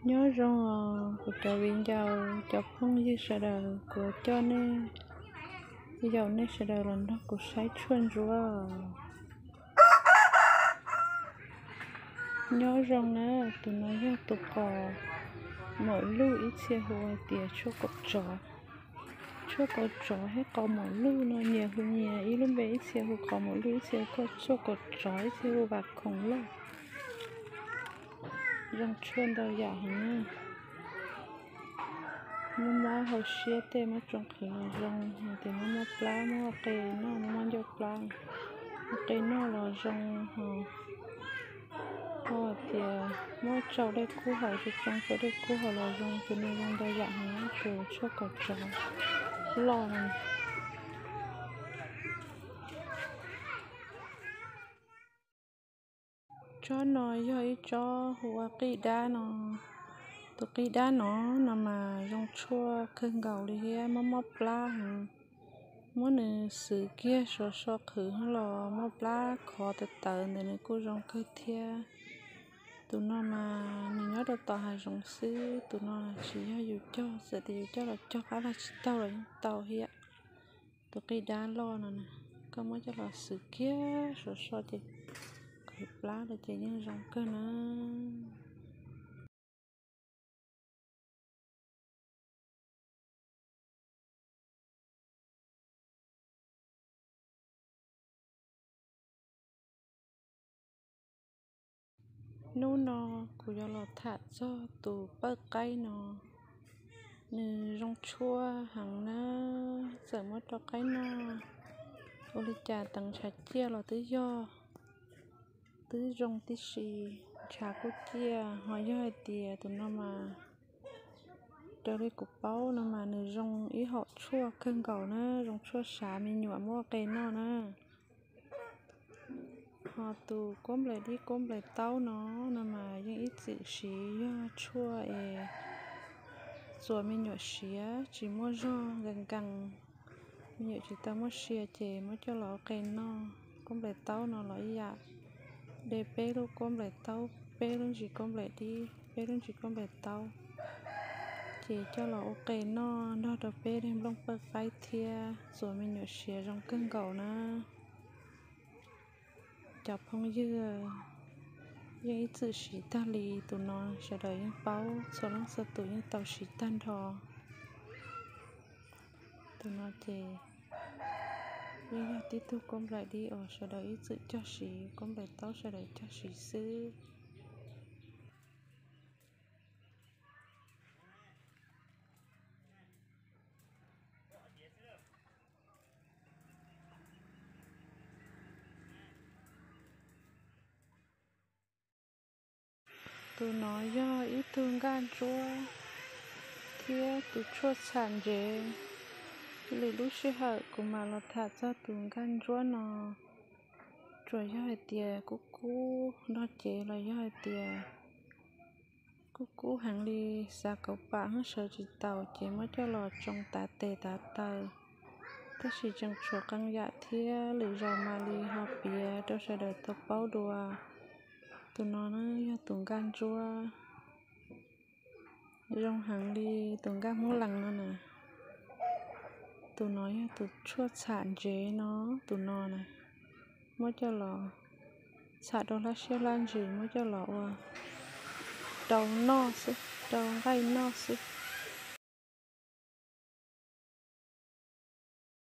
Nyob zoo os kuv cov viv ncaus cov phooj ywg sawv daws, kuv coj nej, yaum nej sawv daws los nrog kuv saib tshuaj ntsuab. Nyob zoo na, tus no yog tus qos maum luj, ib txhia hu hais tias tshuaj kaum tsov. Tshuaj kaum tsov thiab qos maum luj no nyias hu nyias ib lub npe, ib txhia hu qos maum luj, ib txhia hu tshuaj kaum tsov, ib txhia hu vam khoom loj. Zoo tshuaj ntau yam heev na. Muaj mob hauv siab tej, mob tsoom qhwv los zoo, hais tias mob mob plab, mob qe noj, mob mob ncauj plab, mob qe noj los zoo, ho hais tias mob tsau dej kub haus, tsis tsau dej kub haus los zoo. Tus no zoo ntau yam heev, tus tshuaj kaum tsov loj no. Tsob no yog ib tsob hu ua qij dab no. Tus qij dab no, no mas zoo tshuaj kawg nkaus li thiab, mob mob plab heev. Muab nws xwv kiag sov so qhwv los mob plab khov tawv tawv ntawd nws kuj zoo kawg thiab. Tus no mas nws nyob rau tom hav zoov xwb, tus no tsis yog yus cog, txawm tias yus cog los cog qab los tsis taug los yeej tau thiab. Tus qij dab loj no na, koj muab coj los xwv kiag sov so ces qhwv plab los ces yeej zoo kawg na. Hnub no kuv yuav los tham txog tus pawj qaib no. Nws zoo tshuaj heev na, txawm muab rau qaib noj ua li cas teev ntshav ciaj los twb yog, twb zoo tib si, ntshav kuj ciaj. Ho yog hais tias tus no mas, raws li kuv paub no mas nws zoo ib hom tshuaj kawg nkaus na, zoo tshuaj sav me nyuam muab qe noj na. Ho tus kuab nplaim dib kuab nplaim taub no, no mas yeej ib txwm siv yog tshuaj es txuas me nyuam siav tsis muaj zog nkees nkees, me nyuam tsis tau muaj sia ces muab coj los ua qe noj. Kuab nplaim taub no los ib yam, de peb lub kuab nplaim taub, peb lub ntsis kuab nplaim dib, peb lub ntsis kuab nplaim taub, ces coj los ua qe noj nrog rau peb daim nplooj pawj qaib thiab txuas me nyuam siav zoo kawg nkaus na. Cov phooj ywg yeej ib txwm siv tag li, tus no sawv daws yeej paub, txhua leej txhua tus yeej tau siv tag nrho. Tus no ces yeej yog tib tug kuab nplaim dib uas sawv daws ib txwm cog siv, kuab nplaim taub sawv daws cog siv xwb. Tus no yog ib tug nkaj ntsuab thiab tus tshuaj txham ntsev. Lwm lub sij hawm kuv mam los tham txog tus nkaj ntsuab no, tsuas yog hais tias kub kub nrog cev los yog hais tias kub kub heev li, xav kauv pam heev sawv tsis taus ces muab coj los tsoo tav tes tav taw, tab sis tseem tshuav qee yam thiab, lwm zaus mam li ho piav rau sawv daws tau paub dua. Tus no na yog tus nkaj ntsuab zoo heev li, tus nkaj Hmoob Lees no na. Tus no yog tus tshuaj txham ntsev no, tus no na, muab coj los txham rau hlab siab hlab ntsws, muab coj los ua rau noj xwb, rau nqaij noj xwb.